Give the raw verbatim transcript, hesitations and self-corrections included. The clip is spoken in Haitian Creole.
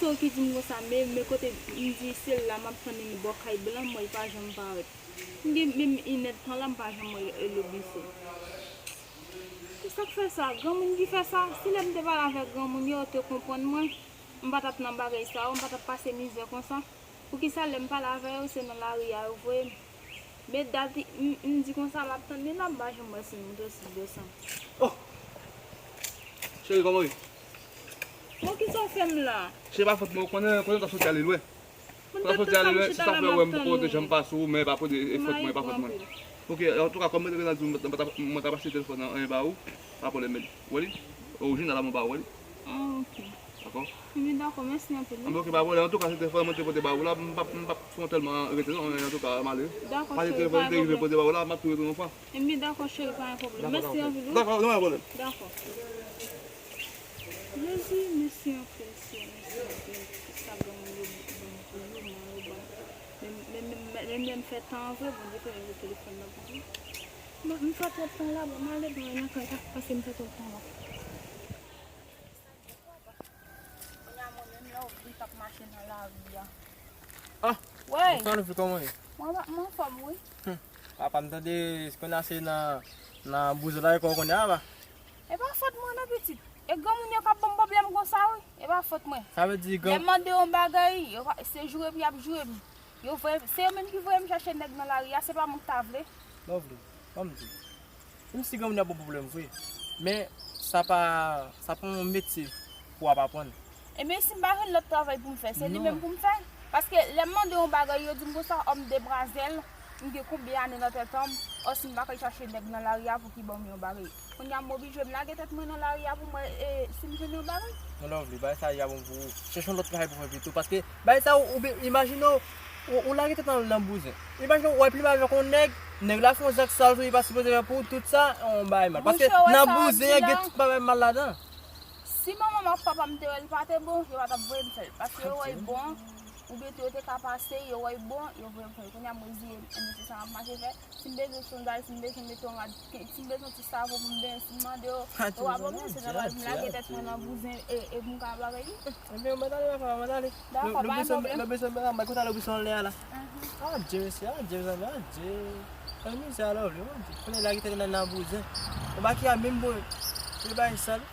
Ki di m konsa, men, men kote m di se la m ap tann li bò kay blan, mwen, li pa janm parèt. M gen menm inèdtan la, m pa janm wè Lobise. Ki sa k fè sa? Granmoun ki fè sa? Si lè m te pale avèk granmoun yo, yo te konprann mwen, m pa t ap nan bagay sa yo, m pa t ap pase mizè konsa. Poukisa lè m pale avè yo, se nan lari a yo voye m? Men dat m, m di konsa, m ap tann li la, m pa janm wè si l monte sou desann. Oh! Cheri, kòman w ye? Bon, ki sa w fè m la? Se pa fòt mwen, ou konnen, konnen w t ap soti ale lwen. Ou t ap soti ale lwen, se sa fè w wè m poko te janm pase w, men pa pou de, e fòt mwen, e pa fòt mwen. Ok, antouka, kòm mwen te gentan di w, mwen t ap, mwen t ap achte telefòn nan anyen ba ou, pa pwoblèm, men ou wè li? Orijinal la mwen ba ou, wè li? Ah, ok. Dakò? Ebyen, dakò, mèsi anpil, wi. Anben, ok, pa pwoblèm. Antouka, se telefòn mwen te pote ba ou la, m p ap, m p ap fè w tèlman rete, non, men antouka, m ale. Dakò, cheri, pa gen pwoblèm. Pale telefòn mwen te rive pote ba ou la, m ap tou rete yon fwa. Ebyen, dakò, cheri, pa gen pwoblèm. Mèsi anpil, wi. Dakò, pa gen pwoblèm. Dakò. Jezi, mèsi anpil, Senyè, mèsi anpil. Tout sa granmoun yo ban m pou yo, man yo ban m. Men, men, men, men, men, men m fè tan an vre, Bondye fè m jwenn telefòn nan pou mwen. Bon, m fè twòp tan la, bon, m ale, bon, nan kay la, paske m fè twòp tan la. Kounye a mwen menm, lè w vin k ap mache nan lari a. Ah! Wey! Sa nou fè kòman ye? Mwen, mwen anfòm, wi. Hmm. Papa, m tande, kounye a se nan, nan bouzen la, e kò kounye a, pa? E pa fòt mwen non, pitit. E granmoun yo k ap ban m pwoblèm konsa, wi. E pa fòt mwen. Sa vle di lè m mande yon bagay, yo pa, se joure m y ap joure m. Yo voye, se yo menm ki voye m chache nèg nan lari a, se pa mwen ki ta vle. Lovely, ban m di. Menm si granmoun yo ap ban w pwoblèm vre, men sa pa, sa pa yon metye pou w ap aprann. Ebyen, si m pa jwenn lòt travay pou m fè, se li menm pou m fè. Paske lè m mande yon bagay, yo di m konsa, òm de brazèl, m gen konbyen ane nan tèt an m, ò si m pa kay chache nèg nan lari a pou ki ban m yon bagay. Kounye a m oblije m lage tèt mwen nan lari a pou m wè, e, si m jwenn yon bagay. Non, Lovely, bagay sa a bon pou ou. Chèche yon lòt travay pou fè pito. Paske bagay sa a, ou, ou, imajine w, ou, ou lage tèt nan, nan bouzen. Imajine w, w ap plimen avèk yon nèg, nèg la fè yon zak sal sou li, li pa sipoze fè pou ou, tout sa, yon bagay mal. Paske nan bouzen an, gen tout bagay mal ladan. Si manman m ak papa m te wè l pa te bon, yo pa t ap voye m fè l. Paske yo wè l bon, oubyen tou yo te ka pase, yo wè l bon, yo voye m fè l. Kounye a m reziye m, e mesye sa m ap mache fè. Si m bezwen sonday, si m bezwen mete yon rad, si m bezwen ti savon pou m benyen, si m mande yo, yo pa ban mwen, se nòmal pou m lage tèt mwen nan bouzen e, e pou m ka bagay li. Ebyen, ou mèt ale, papa, ou mèt ale. Dakò, pa gen pwoblèm. Lè w bezwen bagay, kote lè w bezwen anlè a la. Adje, mesye, adje, mezanmi, adje. An mizè a, Lovely, adje. Kounye a lage tèt nan, nan bouzen. Ou pa ki a menm bon. Se bagay sal.